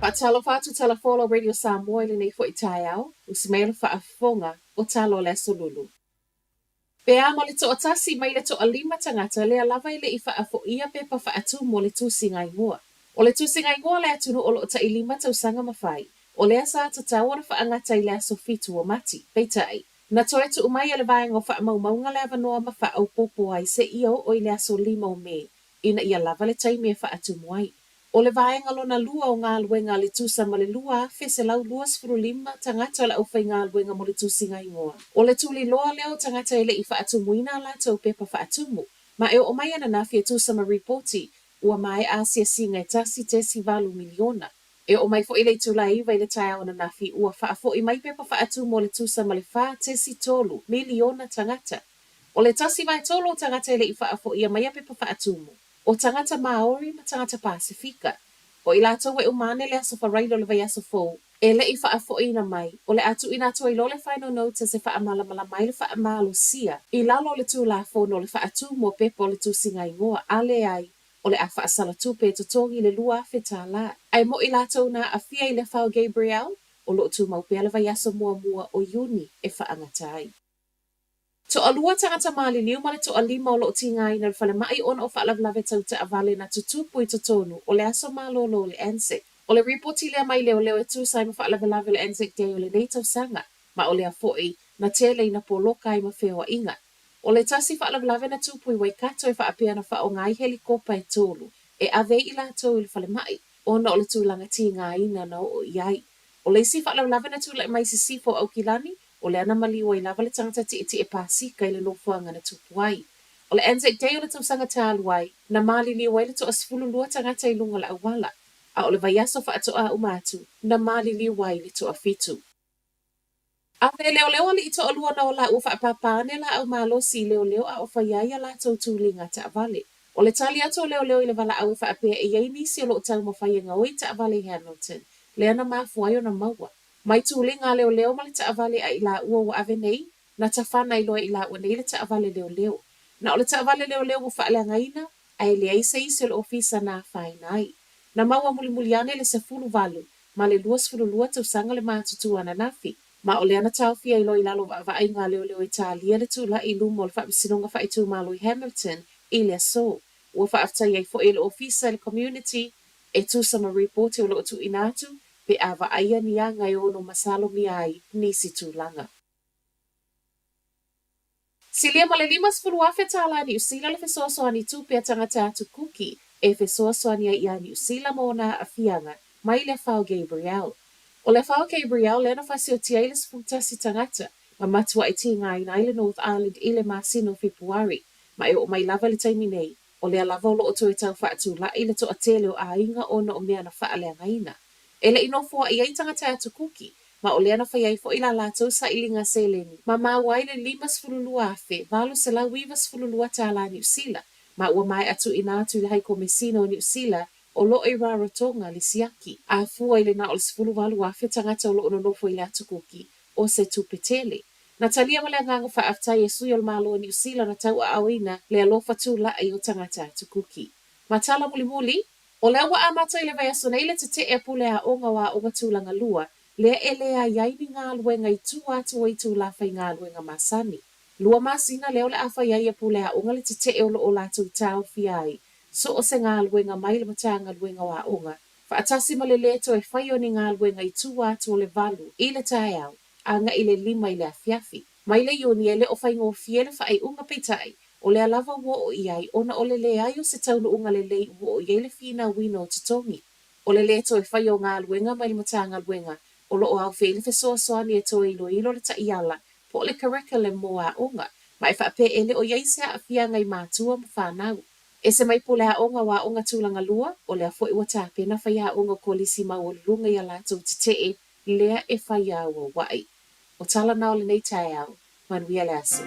Faatalofa atu Tala Folau Radio Samoa i lenei foi taeao, usi mai le faafofoga o tala o le Aso Lulu. Pe a ma le toatasi mai le toalima tagata lea lava e le i faafoia pepa faatumu o le tusiga igoa. O le tusiga igoa o le atunuu o loo tailima tausaga ma fai, o lea sa tatau ona faagata i le aso 7 o Mati. Peitai, na toe tuu mai e le vaega o faamaumauga le avanoa ma faaopoopo ai seia oo i le aso 5 o Me, ina ia lava le taimi e faatumu ai. O le vaega lona lua o galuega a le tusa ma le 2,125 tagata o le aufaigaluega mo le tusiga igoa. O le tuliloa lea o tagata e le i faatumuina a latou pepa faatumu, ma e oo mai ananafi e tusa ma ripoti ua maea asiasiga e 1.8 miliona. E oo mai foi i le itula e 9 i le taeao ananafi ua faafoi mai pepa faatumu o le tusa ma le 4.3 miliona tagata. O le 1/3 o tagata e le i faafoia mai a pepa faatumu, o tagata Māori ma tagata Pasifika. O i latou e uma ane le aso Faraile o le vaiaso fou, e le i faafoiina mai, o le a tuuina atu ai loa le final notice e faamalamalama ai le faamalosia i lalo o le Tulafono o le faatumu o pepa o le tusiga igoa, a leai, o le a faasala tupe e totogi le $2,000. Ae mo i latou na aafia i le afa o Gabrielle, o loo tumau pea le vaiaso muamua o Iuni e faagata ai. Toalua tagata maliliu ma le toalima o loo tigaina i le falemai ona o faalavelave tau taavale na tutupu i totonu o le aso malolo o le Anzac. O le ripoti lea mai leoleo e tusa ai ma faalavelave o le Anzac Day o lenei tausaga, ma o lea foi na tele ina poloka ai ma feoaiga. O le tasi faalavelave na tupu i Waikato e faapea na faaaoga ai helikopa e tolu e ave ai i latou i le falemai ona o le tulaga tigaina na oo i ai. O le isi faalavelave na tulai mai i sisifo o Aukilani, o lea na maliu ai lava le tagata tietie pasika i le nofoaga na tupu ai. O le Anzac Day o le tausaga talu ai, na maliliu ai le toa-12 tagata i luga o le auala, a o le vaiaso faatoa uma atu, na maliliu ai le toafitu. Ave leoleo alii toalua na o laua faapāpā ane laau malosi i leoleo a o fai ai a latou tuliga taavale. O le tali atu o leoleo i le valaau e faapea e i ai nisi o loo taumafai e gaoi taavale i Hamilton, lea na mafua ai ona maua. Mai tuliga a leoleo ma le taavale a i laua ua ave nei, na tafana ai loa e i laua nei le taavale leoleo. Na o le taavale leoleo ua faaleagaina, ae leai se isi o le ofisa na afaina ai. Na maua mulimuli ane le 18 ma le 22 tausaga le matutua ananafi, ma o lea na taofia ai loa i lalo o vaavaaiga a leoleo e talia le tulai i luma o le Faamasinoga Faaitumalo i Hamilton i le aso. Ua faafetai ai foi e le ofisa i le community e tusa ma ripoti o loo tuuina atu pe a vaaia ni aga e ono masalomia ai nisi tulaga. Silia ma le $50,000 Niu Sila le fesoasoani tupe a tagata atu Kuki e fesoasoani ai iā Niu Sila ma ona aafiaga mai le afa o Gabrielle. O le afa o Gabrielle lea na fasiotia ai le 11 tagata ma matuai tigaina ai le North Island i le masina o Fepuari, ma e oo mai lava i le taimi nei, o lea lava o loo toe tau faatula'i le toatele o aiga ona o mea na faaleagaina. E le i nofoa'i ai tagata atu Kuki, ma o lea na fai ai foi la latou sailiga seleni ma maua ai le $52,892 Niu Sila, ma ua maea tuuina atu i le Hai Komesina o Niu Sila o loo i Rarotonga le siaki. A fua i le na o le 18,000 tagata o loo nonofo i le atu Kuki, o se tupe tele. Na talia ma le agaga faafetai e sui o le Malo o Niu Sila na tauaaoina le alofa tula'i o tagata atu Kuki. Ma tala mulimuli, o lea ua amata i le vaiaso nei le tetee a pule aoga o aoga tulaga lua, lea e leai ai ni galuega i tua atu o itulā faigaluega masani. Lua masina lea o le a fai ai e pule aoga le tetee o loo latou taofia ai so o se galuega mai le Matagaluega o Aoga, faatasi ma le lē toe fai o ni galuega i tua atu o le 8 i le taeao agai i le 5 i le afiafi. Mai le Iuni e le o faigofie le faaiuga peitai, o lea lava ua oo i ai ona o le leai o se taunuuga lelei ua oo i ai le finauina o totogi. O le lē toe fai o galuega mai le Matagaluega o loo aofia ai le fesoasoani e toe iloilo le taiala po o le curriculum mo aoga, ma e faapea e le o i ai se aafiaga i matua ma fanau. Ese mai pule aoga o aoga tulaga lua, o lea foi ua tapena faiaoga o kolisi maualuluga i a latou tetee lea e fai auauai. O tala na o lenei taeao, manuia le aso.